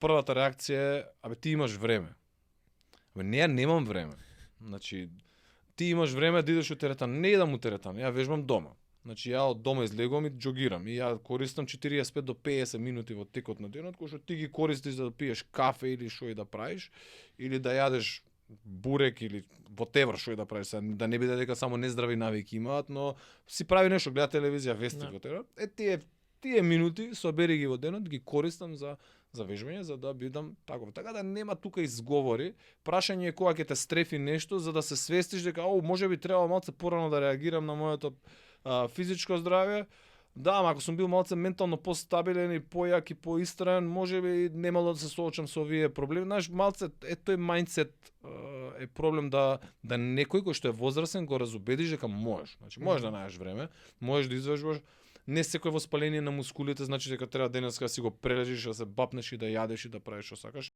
првата реакција е, абе ти имаш време. Абе не, немам време. Значи, ти имаш време да идеш у теретан, не идам у теретан, ја вежбам дома. Значи ја од дома излегувам и џогирам и ја користам 45 до 50 минути во текот на денот, кој што ти ги користиш за да пиеш кафе или што и да правиш, или да јадеш бурек или whatever што и да правиш, да не биде дека само нездрави навики имаат, но си прави нешто, гледа телевизија, вести, whatever. Тие минути собери ги во денот, ги користам за вежбање, за да бидам таков. Така да нема тука изговори. Прашање е кога ќе те стрефи нешто за да се свестиш дека можеби треба малце порано да реагирам на моето физичко здравје. Да, ама ако сум бил малце ментално постабилен и појак и поистраен, можеби немало да се соочам со овие проблеми. Знаеш, малце тој мајндсет е проблем да некој кој што е возрасен го разубедиш дека можеш. Значи можеш да најдеш време, можеш да извежбаш. Не секој воспаление на мускулите значи дека треба денеска да си го прележиш, да се бапнеш и да јадеш и да правиш што сакаш.